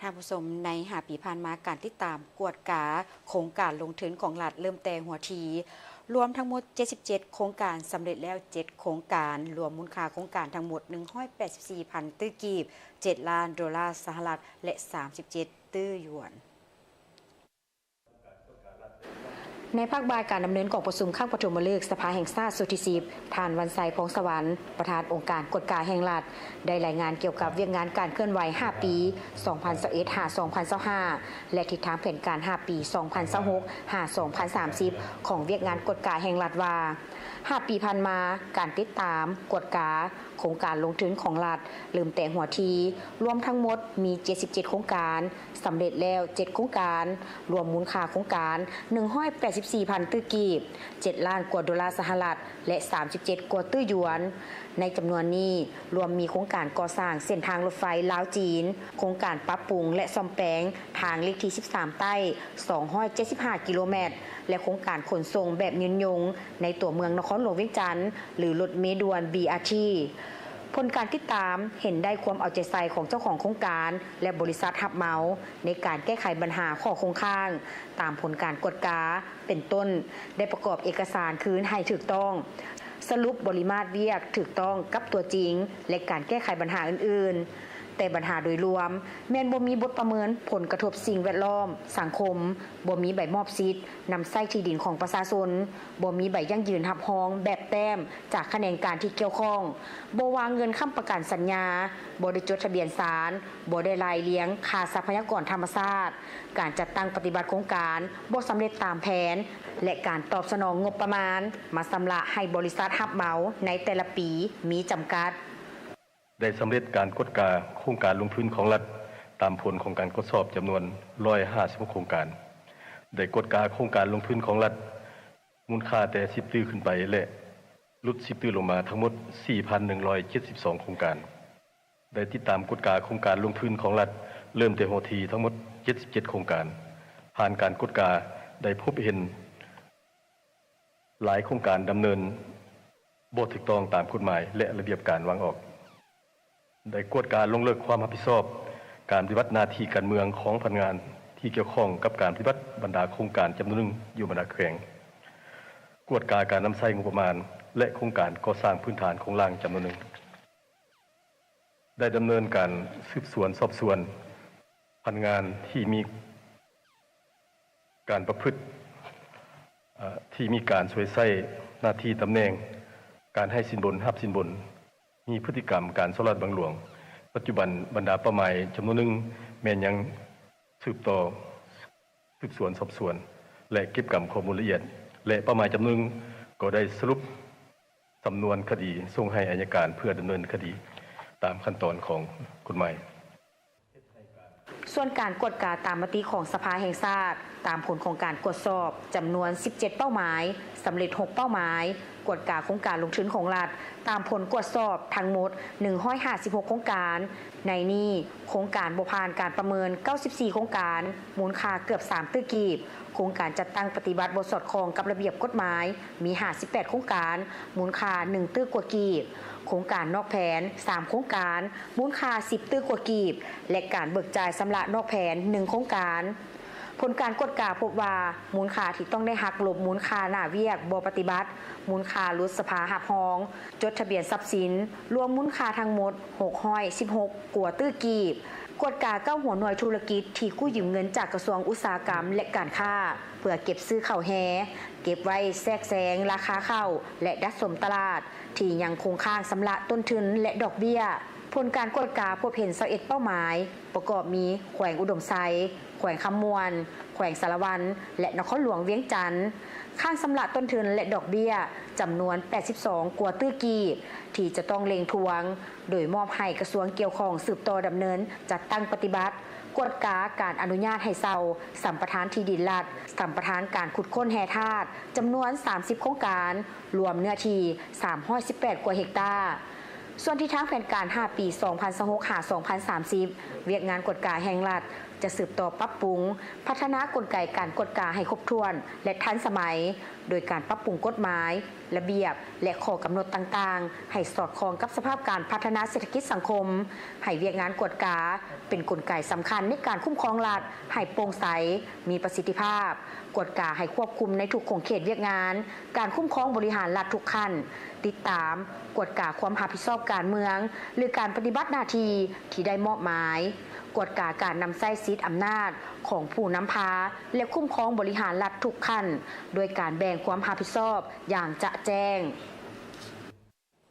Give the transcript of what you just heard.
ທ່ານຜູ້ຊົມ, ໃນຫ້າປີຜ່ານມາ, ການຕິດຕາມກວດກາໂຄງການລົງທຶນຂອງລັດເລີ່ມແຕ່ຫົວທີ, ລວມທັງໝົດເຈັດສິບເຈັດໂຄງການ, ສຳເລັດແລ້ວເຈັດໂຄງການ, ລວມມູນຄ່າໂຄງການທັງໝົດໜຶ່ງຮ້ອຍແປດສິບສີ່ພັນຕື້ກີບ, ເຈັດລ້ານໂດລາສະຫະລັດ ແລະ ສາມສິບເຈັດຕື້ຢວນ. ໃນພາກບ່າຍການດຳເນີນກອງປະຊຸມຄັ້ງປະຖົມມະລຶກສະພາແຫ່ງຊາດຊຸດທີສິບ, ທ່ານ ວັນໄຊ ພອງສະຫວັນ ປະທານອົງການກວດກາແຫ່ງລັດ ໄດ້ລາຍງານກ່ຽວກັບວຽກງານການເຄື່ອນໄຫວຫ້າປີ ສອງພັນຊາວເອັດ ຫາ ສອງພັນຊາວຫ້າ ແລະ ທິດທາງແຜນການຫ້າປີ ສອງພັນຊາວຫົກ ຫາ ສອງພັນສາມສິບ ຂອງວຽກງານກວດກາແຫ່ງລັດວ່າ, ຫ້າປີຜ່ານມາ, ການຕິດຕາມ, ກວດກາ ໂຄງການລົງທຶນຂອງລັດເລີ່ມແຕ່ຫົວທີ, ລວມທັງໝົດມີເຈັດສິບເຈັດໂຄງການ, ສຳເລັດແລ້ວເຈັດໂຄງການ, ລວມມູນຄ່າໂຄງການໜຶ່ງຮ້ອຍແປດສິບສີ່ພັນຕື້ກີບ, ເຈັດລ້ານກວ່າໂດລາສະຫະລັດ ແລະ ສາມສິບເຈັດກວ່າຕື້ຢວນ. ໃນຈຳນວນນີ້, ລວມມີໂຄງການກໍ່ສ້າງເສັ້ນທາງລົດໄຟລາວ-ຈີນ, ໂຄງການປັບປຸງ ແລະ ສ້ອມແປງທາງເລກທີສິບສາມໃຕ້ ສອງຮ້ອຍເຈັດສິບຫ້າກິໂລແມັດ ແລະ ໂຄງການຂົນສົ່ງແບບຍືນຍົງໃນຕົວເມືອງນະຄອນຫຼວງວຽງຈັນ ຫຼື ລົດເມດ່ວນ ບີອາທີ. ຜົນການຕິດຕາມເຫັນໄດ້ຄວາມເອົາໃຈໃສ່ຂອງເຈົ້າຂອງໂຄງການ ແລະ ບໍລິສັດຮັບເໝົາໃນການແກ້ໄຂບັນຫາຂໍ້ຄົງຄ້າງຕາມຜົນການກວດກາ ເປັນຕົ້ນ ໄດ້ປະກອບເອກະສານຄືນໃຫ້ຖືກຕ້ອງ, ສະຫຼຸບບໍລິມາດວຽກຖືກຕ້ອງກັບຕົວຈິງ ແລະ ການແກ້ໄຂບັນຫາອື່ນໆ. ແຕ່ບັນຫາໂດຍລວມແມ່ນບໍ່ມີບົດປະເມີນຜົນກະທົບສິ່ງແວດລ້ອມ, ສັງຄົມ, ບໍ່ມີໃບມອບສິດນຳໃຊ້ທີ່ດິນຂອງປະຊາຊົນ, ບໍ່ມີໃບຢັ້ງຢືນຮັບຮອງແບບແຕ້ມຈາກຂະແໜງການທີ່ກ່ຽວຂ້ອງ, ບໍ່ວາງເງິນຄ້ຳປະກັນສັນຍາ, ບໍ່ໄດ້ຈົດທະບຽນສານ, ບໍ່ໄດ້ລາຍລຽງຄ່າຊັບພະຍາກອນທຳມະຊາດ, ການຈັດຕັ້ງປະຕິບັດໂຄງການບໍ່ສຳເລັດຕາມແຜນ ແລະ ການຕອບສະໜອງງົບປະມານມາຊຳລະໃຫ້ບໍລິສັດຮັບເໝົາໃນແຕ່ລະປີມີຈຳກັດ. ໄດ້ສຳເລັດການກວດກາໂຄງການລົງທຶນຂອງລັດຕາມຜົນຂອງການກວດສອບຈຳນວນຮ້ອຍຫ້າສິບຫົກໂຄງການ. ໄດ້ກວດກາໂຄງການລົງທຶນຂອງລັດມູນຄ່າແຕ່ສິບຕື້ຂຶ້ນໄປ ແລະ ຫຼຸດສິບຕື້ລົງມາທັງໝົດສີ່ພັນໜຶ່ງຮ້ອຍເຈັດສິບສອງໂຄງການ. ໄດ້ຕິດຕາມກວດກາໂຄງການລົງທຶນຂອງລັດເລີ່ມແຕ່ຫົວທີທັງໝົດເຈັດສິບເຈັດໂຄງການ. ຜ່ານການກວດກາໄດ້ພົບເຫັນຫຼາຍໂຄງການດຳເນີນບໍ່ຖືກຕ້ອງຕາມກົດໝາຍ ແລະ ລະບຽບການວາງອອກ. ໄດ້ກວດກາລົງເລິກຄວາມຮັບຜິດຊອບການປະຕິບັດໜ້າທີ່ການເມືອງຂອງພະນັກງານທີ່ກ່ຽວຂ້ອງກັບການປະຕິບັດບັນດາໂຄງການຈຳນວນໜຶ່ງຢູ່ບັນດາແຂວງ, ກວດກາການນຳໃຊ້ງົບປະມານ ແລະ ໂຄງການກໍ່ສ້າງພື້ນຖານໂຄງລ່າງຈຳນວນໜຶ່ງ. ໄດ້ດຳເນີນການສືບສວນສອບສວນພະນັກງານທີ່ມີການປະພຶດ ເອີ່ ທີ່ມີການສວຍໃຊ້ໜ້າທີ່ຕຳແໜ່ງ, ການໃຫ້ສິນບົນ, ຮັບສິນບົນ, ມີພຶດຕິກຳການສໍ້ລາດບັງຫຼວງ. ປັດຈຸບັນບັນດາເປົ້າໝາຍຈຳນວນໜຶ່ງແມ່ນຍັງສືບຕໍ່ ສືບສວນສອບສວນ ແລະ ເກັບກຳຂໍ້ມູນລະອຽດ ແລະ ເປົ້າໝາຍຈຳນວນໜຶ່ງກໍໄດ້ສະຫຼຸບສຳນວນຄະດີສົ່ງໃຫ້ອັຍການເພື່ອດຳເນີນຄະດີຕາມຂັ້ນຕອນຂອງກົດໝາຍ. ສ່ວນການກວດກາຕາມມະຕິຂອງສະພາແຫ່ງຊາດ ຕາມຜົນຂອງການກວດສອບຈຳນວນສິບເຈັດເປົ້າໝາຍ, ສຳເລັດຫົກເປົ້າໝາຍ, ກວດກາໂຄງການລົງທຶນຂອງລັດຕາມຜົນກວດສອບທັງໝົດໜຶ່ງຮ້ອຍຫ້າສິບຫົກໂຄງການ. ໃນນີ້, ໂຄງການບໍ່ຜ່ານການປະເມີນເກົ້າສິບສີ່ໂຄງການ, ມູນຄ່າເກືອບສາມຕື້ກີບ. ໂຄງການຈັດຕັ້ງປະຕິບັດບໍ່ສອດຄ່ອງກັບລະບຽບກົດໝາຍ ມີຫ້າສິບແປດໂຄງການ, ມູນຄ່າໜຶ່ງຕື້ກວ່າກີບ. ໂຄງການນອກແຜນສາມໂຄງການ, ມູນຄ່າສິບຕື້ກວ່າກີບ ແລະ ການເບີກຈ່າຍຊຳລະນອກແຜນໜຶ່ງໂຄງການ. ຜົນການກວດກາພົບວ່າ, ມູນຄ່າທີ່ຕ້ອງໄດ້ຫັກລົບມູນຄ່າໜ້າວຽກບໍ່ປະຕິບັດ, ມູນຄ່າຫຼຸດສະພາຮັບຮອງ, ຈົດທະບຽນຊັບສິນ, ລວມມູນຄ່າທັງໝົດຫົກຮ້ອຍສິບຫົກກວ່າຕື້ກີບ. ກວດກາເກົ້າຫົວໜ່ວຍທຸລະກິດທີ່ກູ້ຢືມເງິນຈາກກະຊວງອຸດສາຫະກຳ ແລະ ການຄ້າ ເພື່ອເກັບຊື້ເຂົ້າແຮ່, ເກັບໄວ້ແຊກແຊງລາຄາເຂົ້າ ແລະ ດັດສົມຕະຫຼາດ ທີ່ຍັງຄົງຄ້າງຊຳລະຕົ້ນທຶນ ແລະ ດອກເບ້ຍ. ຜົນການກວດກາພົບເຫັນຊາວເອັດເປົ້າໝາຍ, ປະກອບມີແຂວງອຸດົມໄຊ, ແຂວງຄຳມ່ວນ, ແຂວງສາລະວັນ ແລະ ນະຄອນຫຼວງວຽງຈັນ. ຄ້າງຊຳລະຕົ້ນທຶນ ແລະ ດອກເບ້ຍຈຳນວນແປດສິບສອງກວ່າຕື້ກີບ ທີ່ຈະຕ້ອງເລັ່ງທວງ, ໂດຍມອບໃຫ້ກະຊວງກ່ຽວຂ້ອງສືບຕໍ່ດຳເນີນຈັດຕັ້ງປະຕິບັດ, ກວດກາການອະນຸຍາດໃຫ້ເຊົ່າ, ສຳປະທານທີ່ດິນລັດ, ສຳປະທານການຂຸດຄົ້ນແຮ່ທາດ ຈຳນວນສາມສິບໂຄງການ, ລວມເນື້ອທີ່ສາມຮ້ອຍສິບແປດກວ່າເຮັກຕາ. ສ່ວນທິດທາງແຜນການຫ້າປີ ສອງພັນຊາວຫົກ ຫາ ສອງພັນສາມສິບ ວຽກງານກວດກາແຫ່ງລັດ ຈະສືບຕໍ່ປັບປຸງ, ພັດທະນາກົນໄກການກວດກາໃຫ້ຄົບຖ້ວນ ແລະ ທັນສະໄໝ, ໂດຍການປັບປຸງກົດໝາຍ, ລະບຽບ ແລະ ຂໍ້ກຳນົດຕ່າງໆ ໃຫ້ສອດຄ່ອງກັບສະພາບການພັດທະນາເສດຖະກິດສັງຄົມ, ໃຫ້ວຽກງານກວດກາເປັນກົນໄກສຳຄັນໃນການຄຸ້ມຄອງລັດໃຫ້ໂປ່ງໃສ, ມີປະສິດທິພາບ, ກວດກາໃຫ້ຄວບຄຸມໃນທຸກຂົງເຂດວຽກງານການຄຸ້ມຄອງບໍລິຫານລັດທຸກຂັ້ນ, ຕິດຕາມ, ກວດກາຄວາມຮັບຜິດຊອບການເມືອງ ຫຼື ການປະຕິບັດໜ້າທີ່ທີ່ໄດ້ມອບໝາຍ, ກວດກາການນຳໃຊ້ສິດອຳນາດຂອງຜູ້ນຳພາ ແລະ ຄຸ້ມຄອງບໍລິຫານລັດທຸກຂັ້ນ ດ້ວຍການແບ່ງຄວາມຮັບຜິດຊອບຢ່າງຈະແຈ້ງ.